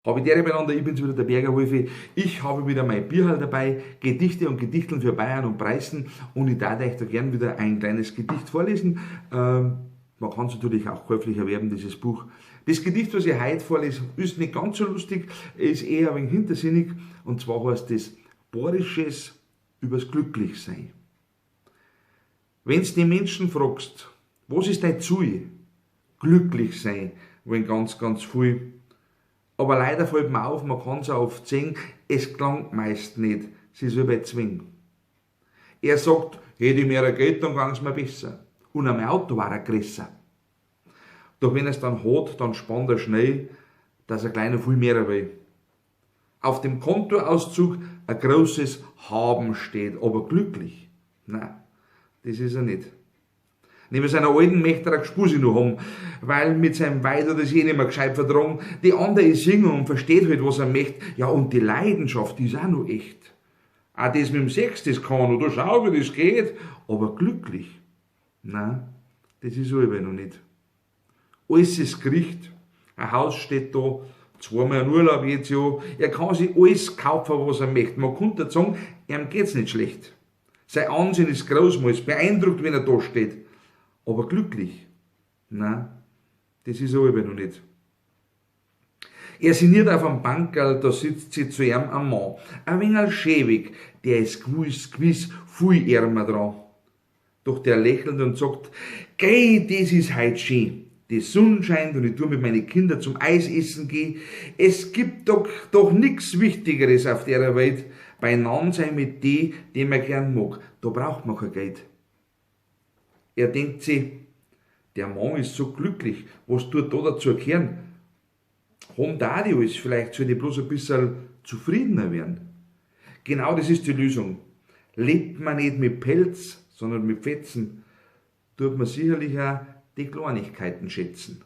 Habe die Ehre beieinander, ich bin's wieder, der Berger Wolfi. Ich habe wieder mein Bierhall dabei, Gedichte und Gedichteln für Bayern und Preußen, und ich darf euch da gern wieder ein kleines Gedicht vorlesen. Man kann es natürlich auch käuflich erwerben, dieses Buch. Das Gedicht, was ich heute vorlese, ist nicht ganz so lustig, ist eher ein wenig hintersinnig, und zwar heißt es Bayerisches übers Glücklichsein. Wenn's die Menschen fragst, was ist dein Ziel? Glücklich sein wollen ganz, ganz viel. Aber leider fällt mir auf, man kann's auch oft sehen, es gelangt meist nicht, es ist wie bei Zwing. Er sagt, hätte ich mehr Geld, dann ging's mir besser. Und auch mein Auto war auch größer. Doch wenn er's dann hat, dann spannt er schnell, dass er gleich noch viel mehr will. Auf dem Kontoauszug ein großes Haben steht, aber glücklich, nein, das ist er nicht. Neben seiner alten möchte er eine Gspusi noch haben, weil mit seinem Weib hat er sich eh nicht mehr gescheit vertragen. Die andere ist jünger und versteht halt, was er möchte. Ja, und die Leidenschaft, die ist auch noch echt. Auch das mit dem Sex, das kann er, da schau, wie das geht. Aber glücklich, nein, das ist er noch nicht. Alles ist gericht, ein Haus steht da, zweimal ein Urlaub jedes Jahr. Er kann sich alles kaufen, was er möchte. Man könnte sagen, ihm geht's nicht schlecht. Sein Ansehen ist groß, man ist beeindruckt, wenn er da steht. Aber glücklich? Nein, das ist er aber noch nicht. Er sinniert auf einem Bankerl, da sitzt sie zu ihm am Mann. Ein wenig schäbig, der ist gewiss, gewiss viel ärmer dran. Doch der lächelt und sagt, geh, das ist heut schön. Die Sonne scheint und ich tu mit meinen Kindern zum Eisessen gehen. Es gibt doch nix Wichtigeres auf der Welt. Beieinander sein mit die, die man gern mag. Da braucht man kein Geld. Er denkt sich, der Mann ist so glücklich, was tut da dazu kehren? Haben da die alles, vielleicht soll die bloß ein bisschen zufriedener werden. Genau das ist die Lösung. Lebt man nicht mit Pelz, sondern mit Fetzen, tut man sicherlich auch die Kleinigkeiten schätzen.